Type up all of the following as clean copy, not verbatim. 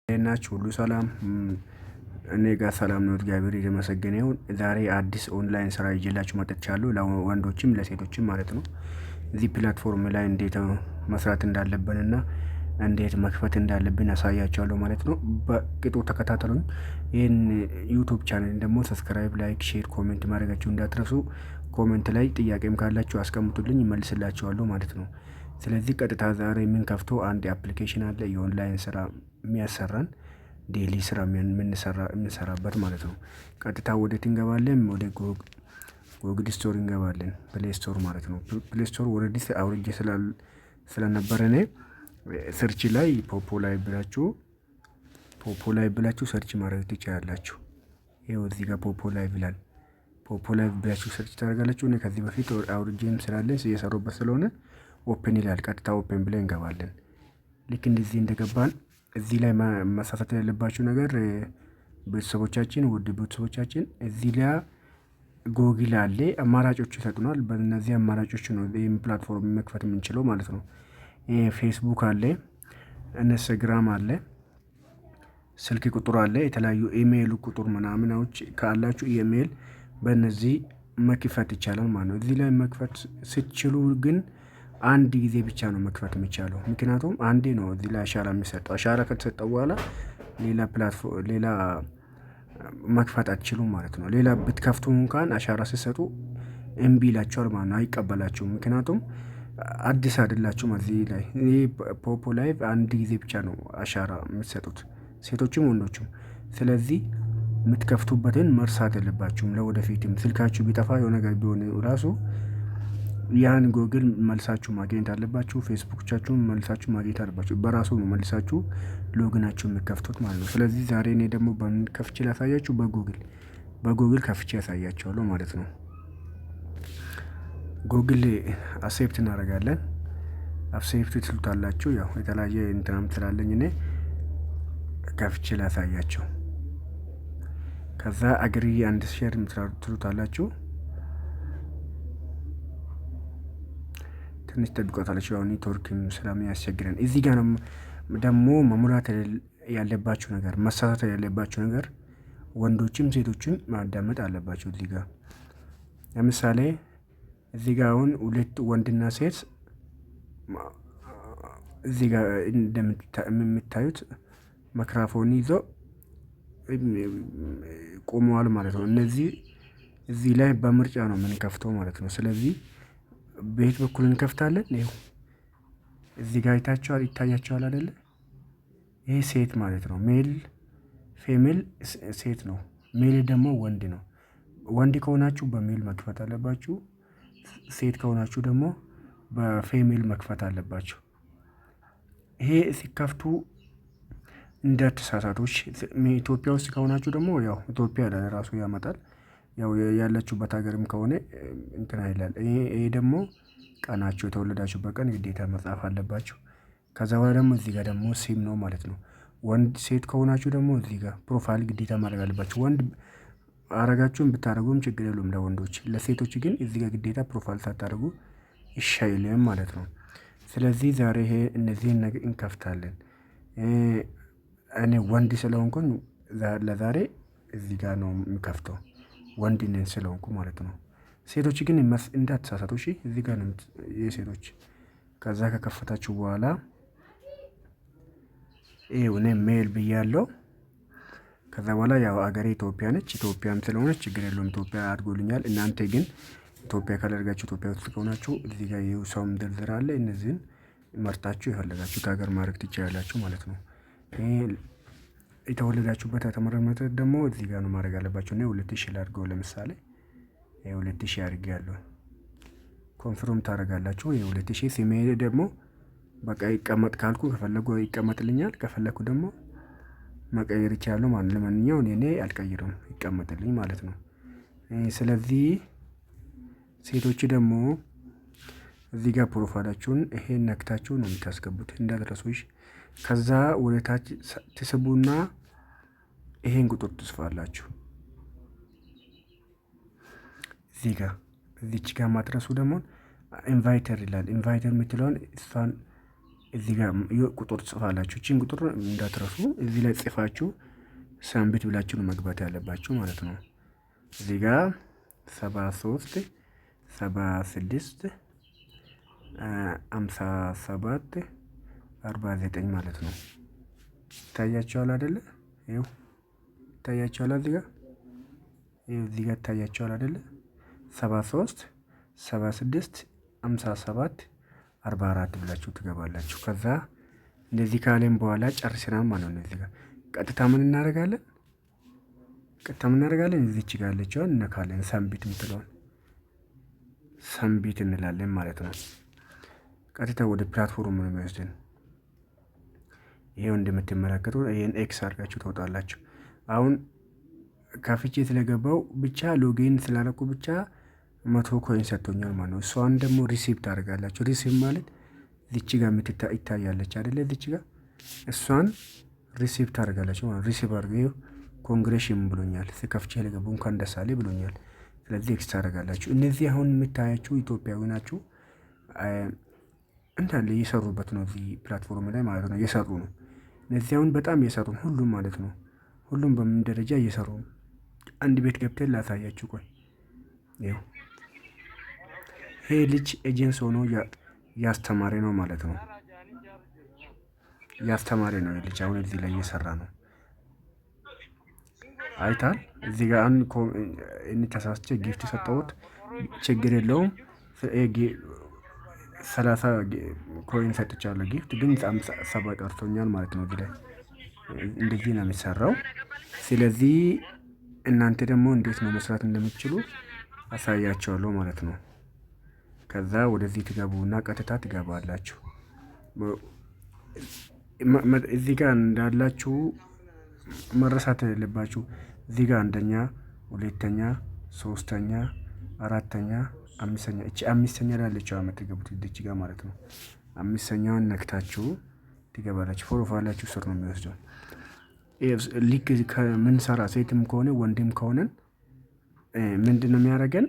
ናችሁ ሁሉ ሰላም? እኔ ጋር ሰላም ነው፣ እግዚአብሔር የተመሰገነ ይሁን። ዛሬ አዲስ ኦንላይን ስራ ይዤላችሁ መጥቻለሁ፣ ለወንዶችም ለሴቶችም ማለት ነው። እዚህ platform ላይ እንዴት መስራት እንዳለብን እና እንዴት መክፈት እንዳለብን አሳያችኋለሁ ማለት ነው። በቅጡ ተከታተሉኝ። ይህን YouTube channel ደግሞ subscribe፣ like፣ share፣ comment ማድረጋችሁ እንዳትረሱ። Comment ላይ ጥያቄም ካላችሁ አስቀምጡልኝ፣ እመልስላችኋለሁ ማለት ነው። ስለዚህ ቀጥታ ዛሬ የምንከፍተው አንድ application አለ፣ የኦንላይን ስራ የሚያሰራን፣ daily ስራ የምንሰራበት ማለት ነው። ቀጥታ ወዴት እንገባለን? ወደ Google Store እንገባለን፣ Play Store ማለት ነው። Play Store already አውርጄ ስለነበረ እኔ search ላይ Poppo Live ብላችሁ search ማድረግ ትችላላችሁ። ይኸው እዚህ ጋር Poppo Live ይላል። Poppo Live ብላችሁ search ታደርጋላችሁ። እኔ ከዚህ በፊት አውርጄም ስላለኝ እየሰሩበት ስለሆነ open ይላል። ቀጥታ open ብለን እንገባለን። ልክ እንደዚህ እንደገባን እዚህ ላይ መሳሳት ያለባችሁ ነገር፣ ቤተሰቦቻችን፣ ውድ ቤተሰቦቻችን፣ እዚህ ላይ ጎግል አለ፣ አማራጮች ይሰጡናል። በእነዚህ አማራጮች ነው ይህን platform መክፈት የምንችለው ማለት ነው። ፌስቡክ አለ፣ Instagram አለ፣ ስልክ ቁጥር አለ፣ የተለያዩ ኢሜይል ቁጥር ምናምናዎች ካላችሁ ኢሜይል በእነዚህ መክፈት ይቻላል ማለት ነው። እዚህ ላይ መክፈት ስትችሉ ግን አንድ ጊዜ ብቻ ነው መክፈት የሚቻለው። ምክንያቱም አንዴ ነው እዚህ ላይ አሻራ የሚሰጠው። አሻራ ከተሰጠው በኋላ ሌላ platform ሌላ መክፈት አትችሉም ማለት ነው። ሌላ ብትከፍቱ እንኳን አሻራ ስትሰጡ እምቢ ይላችኋል ማለት ነው። አይቀበላችሁም። ምክንያቱም አዲስ አይደላችሁም። እዚህ ላይ ይህ Poppo Live አንድ ጊዜ ብቻ ነው አሻራ የምትሰጡት፣ ሴቶችም ወንዶችም። ስለዚህ የምትከፍቱበትን መርሳት የለባችሁም። ለወደፊትም ስልካችሁ ቢጠፋ፣ የሆነ ነገር ቢሆን ራሱ ያን ጎግል መልሳችሁ ማግኘት አለባችሁ። ፌስቡኮቻችሁን መልሳችሁ ማግኘት አለባችሁ። በራሱ ነው መልሳችሁ login ኣችሁ የምከፍቱት ማለት ነው። ስለዚህ ዛሬ እኔ ደግሞ በምን ከፍቼ ላሳያችሁ? በጉግል ከፍቼ ያሳያችኋለሁ ማለት ነው። Google accept እናደርጋለን። Accept ትሉታላችሁ። ያው የተለያየ እንትናም ስላለኝ እኔ ከፍቼ ላሳያችሁ። ከዛ agree and share ትሉታላችሁ። ትንሽ ጠብቆታለች። ያው ኔትወርክም ስለሚያስቸግረን እዚህ ጋር ነው ደግሞ መሙላት ያለባችሁ ነገር፣ መሳሳት ያለባችሁ ነገር፣ ወንዶችም ሴቶችም ማዳመጥ አለባችሁ። እዚህ ጋር ለምሳሌ እዚህ ጋር አሁን ሁለት ወንድና ሴት እዚህ ጋር እንደምታዩት ማይክራፎን ይዞ ቆመዋል ማለት ነው። እነዚህ እዚህ ላይ በምርጫ ነው የምንከፍተው ማለት ነው። ስለዚህ በየት በኩል እንከፍታለን? ይኸው እዚህ ጋር ይታችኋል፣ ይታያችኋል አይደለ? ይሄ ሴት ማለት ነው። Male፣ female ሴት ነው። Male ደግሞ ወንድ ነው። ወንድ ከሆናችሁ በ male መክፈት አለባችሁ። ሴት ከሆናችሁ ደግሞ በ female መክፈት አለባችሁ። ይሄ ሲከፍቱ እንዳትሳሳቱ። ኢትዮጵያ ውስጥ ከሆናችሁ ደግሞ ያው ኢትዮጵያ ራሱ ያመጣል። ያው ያላችሁበት ሀገርም ከሆነ እንትና ይላል። ይሄ ደግሞ ቀናችሁ፣ የተወለዳችሁበት ቀን ግዴታ መጻፍ አለባችሁ። ከዛ በኋላ ደግሞ እዚህ ጋር ደግሞ same ነው ማለት ነው። ወንድ ሴት ከሆናችሁ ደግሞ እዚህ ጋር profile ግዴታ ማድረግ አለባችሁ። ወንድ አረጋችሁን ብታደርጉም ችግር የለውም ለወንዶች። ለሴቶች ግን እዚህ ጋር ግዴታ profile ሳታደርጉ እሺ አይልም ማለት ነው። ስለዚህ ዛሬ ይሄ እነዚህን ነገር እንከፍታለን። እኔ ወንድ ስለሆንኩኝ ለዛሬ እዚህ ጋር ነው የምከፍተው፣ ወንድ ነኝ ስለሆንኩ ማለት ነው። ሴቶች ግን እንዳትሳሳቱ እሺ። እዚህ ጋር ነው የሴቶች። ከዛ ከከፈታችሁ በኋላ ይኸው እኔ male ብያለሁ። ከዛ በኋላ ያው አገሬ ኢትዮጵያ ነች። ኢትዮጵያም ስለሆነች ችግር የለውም፣ ኢትዮጵያ አድርጎልኛል። እናንተ ግን ኢትዮጵያ ካላደርጋችሁ፣ ኢትዮጵያ ውስጥ ከሆናችሁ እዚህ ጋር ይኸው ሰውም ዝርዝር አለ። እነዚህን መርጣችሁ የፈለጋችሁት ሀገር ማድረግ ትችላላችሁ ማለት ነው። የተወለዳችሁበት ዓመተ ደግሞ እዚህ ጋር ነው ማድረግ አለባችሁ። እኔ 2000 ላድርገው፣ ለምሳሌ 2000 አድርጌያለሁ። Confirm ታደርጋላችሁ። የ2000 ስሜ ደግሞ በቃ ይቀመጥ ካልኩ ከፈለጉ ይቀመጥልኛል፣ ከፈለኩ ደግሞ መቀየር ይችላለሁ ማለት ነው። ለማንኛውም እኔ አልቀይርም፣ ይቀመጥልኝ ማለት ነው። ስለዚህ ሴቶች ደግሞ እዚህ ጋር profile ኣችሁን ይሄን ነክታችሁ ነው የምታስገቡት፣ እንዳትረሱ። ከዛ ወደ ታች ትስቡና ይሄን ቁጥር ትጽፋላችሁ። እዚህ ጋር እዚች ጋር ማትረሱ ደግሞ inviter ይላል። Inviter የምትለውን እሷን እዚህ ጋር ቁጥር ጽፋላችሁ። እቺን ቁጥር እንዳትረሱ። እዚህ ላይ ጽፋችሁ submit ብላችሁ ነው መግባት ያለባችሁ ማለት ነው። እዚህ ጋር 73 76 57 49 ማለት ነው። ይታያችኋል አይደለ? ይኸው ይታያችኋል። እዚህ ጋር ይኸው እዚህ ጋር ይታያችኋል አይደለ? 73 76 57 44 ብላችሁ ትገባላችሁ። ከዛ እንደዚህ ካለን በኋላ ጨርሰናል ማለት ነው። እዚህ ጋር ቀጥታ ምን እናደርጋለን? ቀጥታ ምን እናደርጋለን? እዚች ጋር ያለችዋን እነካለን። Submit የምትለዋን submit እንላለን ማለት ነው። ቀጥታ ወደ platform ነው የሚወስድን። ይሄው እንደምትመለከቱ ይሄን X አድርጋችሁ ትወጣላችሁ። አሁን ከፍቼ ስለገባው ብቻ login ስላደረኩ ብቻ 100 coin ሰጥቶኛል ማለት ነው። እሷን ደግሞ receive ታደርጋላችሁ። Receive ማለት እዚች ጋር ይታያለች አይደለ? እዚች ጋር እሷን receive ታደርጋላችሁ ማለት ነው። Receive አድርገው congratulation ብሎኛል። ከፍቼ ለገቡ እንኳን ደስ አለህ ብሎኛል። ስለዚህ X ታደርጋላችሁ። እነዚህ አሁን የምታያችሁ ኢትዮጵያዊ ናችሁ እንዳለ እየሰሩበት ነው እዚህ platform ላይ ማለት ነው። እየሰሩ ነው። እነዚህ አሁን በጣም እየሰሩ ነው ሁሉም ማለት ነው። ሁሉም በምን ደረጃ እየሰሩ ነው። አንድ ቤት ገብተን ላሳያችሁ። ቆይ፣ ይኸው ይሄ ልጅ ኤጀንሲ ሆኖ እያስተማረ ነው ማለት ነው። እያስተማረ ነው ልጅ አሁን እዚህ ላይ እየሰራ ነው። አይታል እዚህ ጋር አንድ እኔ ተሳስቼ gift ሰጠሁት፣ ችግር የለውም። 30 coin ሰጥቻለሁ gift፣ ግን 70 ቀርቶኛል ማለት ነው። እዚህ ላይ እንደዚህ ነው የሚሰራው። ስለዚህ እናንተ ደግሞ እንዴት ነው መስራት እንደምትችሉ አሳያችኋለሁ ማለት ነው። ከዛ ወደዚህ ትገቡና ቀጥታ ትገባላችሁ። እዚህ ጋር እንዳላችሁ መረሳት የሌለባችሁ እዚህ ጋር አንደኛ፣ ሁለተኛ፣ ሶስተኛ፣ አራተኛ፣ አምስተኛ፣ እቺ አምስተኛ ላይ ያለችው የምትገቡት እዚች ጋር ማለት ነው። አምስተኛውን ነክታችሁ ትገባላችሁ። Profile ኣችሁ ስር ነው የሚወስደው። ልክ ከምንሰራ ሴትም ከሆነ ወንድም ከሆነን ምንድን ነው የሚያደርገን?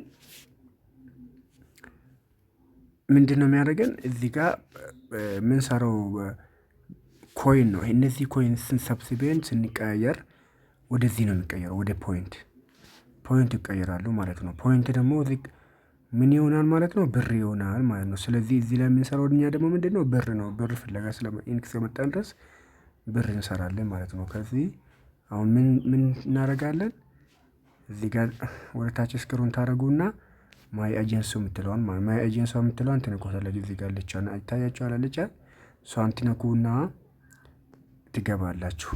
ምንድን ነው የሚያደርገን? እዚህ ጋር የምንሰራው coin ነው። እነዚህ coin ስንሰብስበን ስንቀያየር ወደዚህ ነው የሚቀየረው፣ ወደ point ይቀየራሉ ማለት ነው። Point ደግሞ ምን ይሆናል ማለት ነው? ብር ይሆናል ማለት ነው። ስለዚህ እዚህ ላይ የምንሰራው እኛ ደግሞ ምንድነው? ብር ነው። ብር ፍለጋ እስከመጣን ድረስ ብር እንሰራለን ማለት ነው። ከዚህ አሁን ምን ምን እናደርጋለን? እዚህ ጋር ወደ ታች scroll ታደርጉና my agency የምትለዋን፣ my agency የምትለዋን ትነኳታላችሁ። እዚህ ጋር ያለችዋን ይታያችኋል አለች፣ እሷን ትነኩና ትገባላችሁ።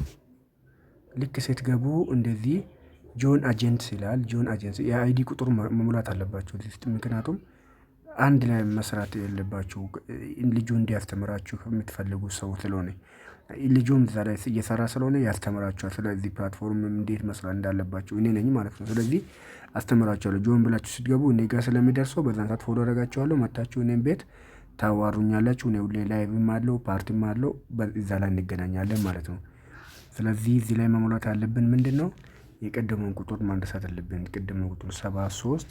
ልክ ስትገቡ እንደዚህ join agent ይላል። Join agent የ ID ቁጥር መሙላት አለባችሁ እዚህ ውስጥ፣ ምክንያቱም አንድ ላይ መስራት የለባችሁ ልጁ እንዲያስተምራችሁ የምትፈልጉ ሰው ስለሆነ፣ ልጁም እዛ ላይ እየሰራ ስለሆነ ያስተምራችኋል። ስለዚህ platform እንዴት መስራት እንዳለባችሁ እኔ ነኝ ማለት ነው። ስለዚህ አስተምራችኋለሁ። Join ብላችሁ ስትገቡ እኔ ጋር ስለሚደርሰው በዛን ሰዓት follow አደርጋችኋለሁ። መታችሁ እኔም ቤት ታዋሩኛላችሁ። እኔ ሁሌ live ም አለው ፓርቲም አለው፣ እዛ ላይ እንገናኛለን ማለት ነው። ስለዚህ እዚህ ላይ መሙላት ያለብን ምንድነው? የቀደመውን ቁጥር ማንሳት አለብን። የቀደመውን ቁጥር 73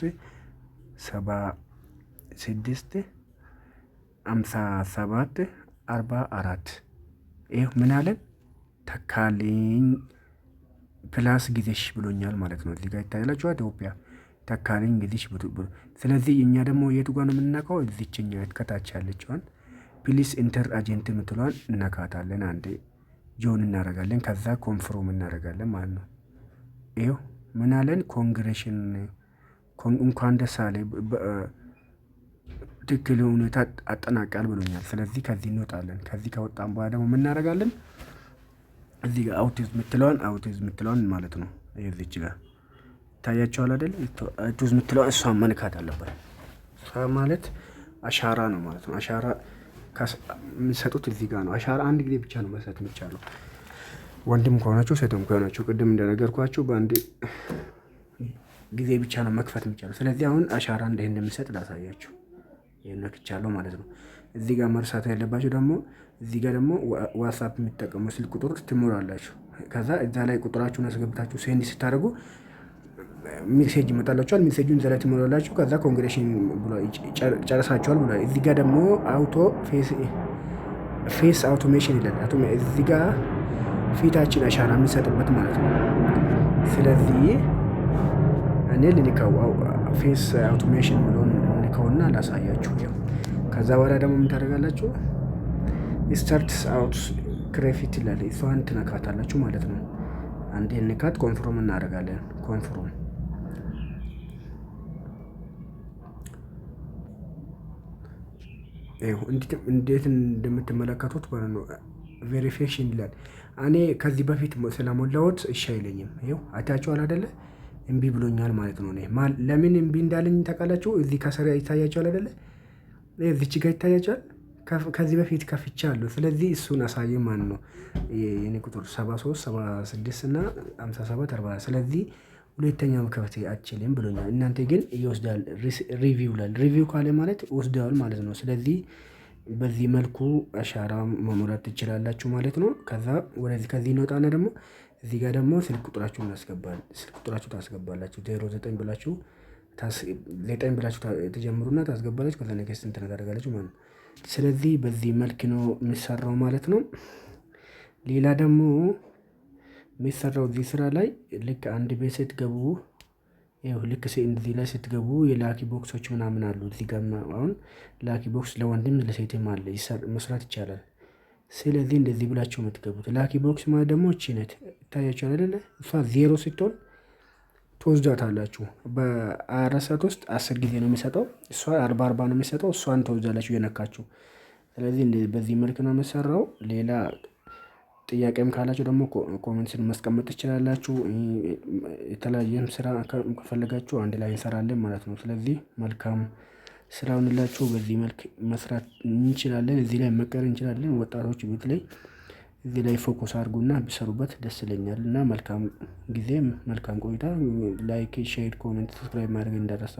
76 57 44። ይኸው ምን አለን? ተካልኝ plus ጊዜሽ ብሎኛል ማለት ነው። እዚህ ጋር ይታያላችኋል፣ ኢትዮጵያ ተካልኝ ጊዜሽ ብሎ። ስለዚህ እኛ ደግሞ የቱ ጋር ነው የምንነካው? እዚችኛ ከታች ያለችዋን please enter agent የምትለዋን እነካታለን። አንዴ join እናደርጋለን። ከዛ confirm እናደርጋለን ማለት ነው። ይኸው ምን አለን? Congratulation፣ እንኳን ደስ አለ፣ ትክክል ሁኔታ አጠናቃል ብሎኛል። ስለዚህ ከዚህ እንወጣለን። ከዚህ ከወጣን በኋላ ደግሞ ምን እናደርጋለን? እዚህ ጋር auth የምትለዋን ማለት ነው። እዚች ጋር ይታያቸዋል አይደል? Auth የምትለዋን እሷን መንካት አለበት። እሷ ማለት አሻራ ነው ማለት ነው። አሻራ የሚሰጡት እዚህ ጋር ነው። አሻራ አንድ ጊዜ ብቻ ነው መስጠት የሚቻለው። ወንድም ከሆናችሁ ሴትም ከሆናችሁ ቅድም እንደነገርኳችሁ በአንድ ጊዜ ብቻ ነው መክፈት የሚቻለው። ስለዚህ አሁን አሻራ እንዴት እንደሚሰጥ ላሳያችሁ። ይሄን ነክቻለሁ ማለት ነው። እዚህ ጋር መርሳት ያለባችሁ ደግሞ እዚህ ጋር ደግሞ WhatsApp የሚጠቀሙ ስልክ ቁጥር ትሞላላችሁ። ከዛ እዛ ላይ ቁጥራችሁን አስገብታችሁ send ስታደርጉ message ይመጣላችኋል። Message ኡን እዛ ላይ ትሞላላችሁ። ከዛ congratulation ብሎ ጨርሳችኋል ብሏል። እዚህ ጋር ደግሞ auto Face automation ይላል። እዚህ ጋር ፊታችን አሻራ የምንሰጥበት ማለት ነው። ስለዚህ እኔ ልንካው፣ face automation ብሎን ልንካውና ላሳያችሁ። ያው ከዛ በኋላ ደግሞ ምን ታደርጋላችሁ? Start auto create ይላል። እሷን ትነካታላችሁ ማለት ነው። አንዴ ንካት፣ confirm እናደርጋለን። Confirm። እንዴት እንደምትመለከቱት ማለት ነው። Verification ይላል። እኔ ከዚህ በፊት ስለሞላሁት እሺ አይለኝም። ይኸው አይታችኋል አይደለ? እምቢ ብሎኛል ማለት ነው። እኔ ለምን እምቢ እንዳለኝ ታውቃላችሁ? እዚህ ከስር ይታያችኋል አይደለ? እዚች ጋር ይታያችኋል። ከዚህ በፊት ከፍቻለሁ። ስለዚህ እሱን አሳየ ማለት ነው። የኔ ቁጥር 73 76 እና 57 40። ስለዚህ ሁለተኛ መክፈት አትችልም ብሎኛል። እናንተ ግን ይወስዳል፣ review ይላል። Review ካለ ማለት ወስደዋል ማለት ነው። ስለዚህ በዚህ መልኩ አሻራ መሙላት ትችላላችሁ ማለት ነው። ከዛ ወደዚህ ከዚህ እንወጣና ደግሞ እዚህ ጋር ደግሞ ስልክ ቁጥራችሁን እናስገባለን። ስልክ ቁጥራችሁ ታስገባላችሁ። 09 ብላችሁ፣ 9 ብላችሁ ትጀምሩና ታስገባላችሁ። ከዛ next እንትን ታደርጋላችሁ ማለት ነው። ስለዚህ በዚህ መልክ ነው የሚሰራው ማለት ነው። ሌላ ደግሞ የሚሰራው እዚህ ስራ ላይ ልክ አንድ ቤት ስትገቡ፣ ይኸው ልክ እዚህ ላይ ስትገቡ የ lucky box ኦች ምናምን አሉ። እዚህ ጋር አሁን lucky box ለወንድም ለሴትም አለ፣ መስራት ይቻላል። ስለዚህ እንደዚህ ብላችሁ የምትገቡት lucky box ማለት ደግሞ እቺ ናት። ይታያችኋል አይደለ? እሷ 0 ስትሆን ትወስዷታላችሁ። በ24 ሰዓት ውስጥ 10 ጊዜ ነው የሚሰጠው። እሷ 40 40 ነው የሚሰጠው። እሷን ትወስዳላችሁ እየነካችሁ። ስለዚህ በዚህ መልክ ነው የሚሰራው። ሌላ ጥያቄም ካላችሁ ደግሞ comment ስር ማስቀመጥ ትችላላችሁ። የተለያየም ስራ ከፈለጋችሁ አንድ ላይ እንሰራለን ማለት ነው። ስለዚህ መልካም ስራ ይሁንላችሁ። በዚህ መልክ መስራት እንችላለን። እዚህ ላይ መቀጠር እንችላለን። ወጣቶች በተለይ እዚህ ላይ focus አድርጉና ቢሰሩበት ደስ ይለኛል። እና መልካም ጊዜ፣ መልካም ቆይታ። Like፣ share፣ comment፣ subscribe ማድረግ እንዳይረሳ።